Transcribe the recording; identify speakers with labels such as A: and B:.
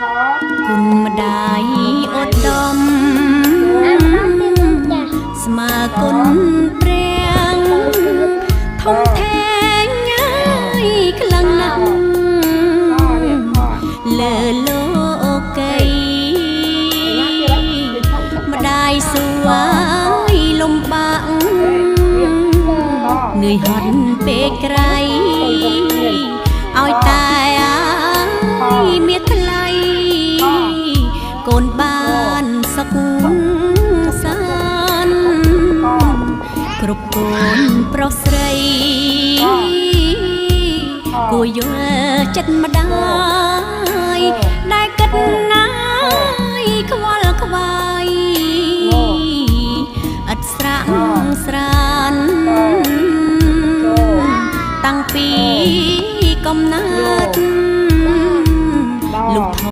A: គុណម្ដាយឧត្តមស្មើគុណព្រះធំធេងហើយខ្លាំងណាស់លើលោកីម្ដាយសួយលំបាកនឿយហត់ពេកក្រៃឲ្យតែអាយមានថ្លៃកូនបានសុខសាន្តគ្រប់កូនប្រុសស្រីគួរយល់ចិត្តម្ដា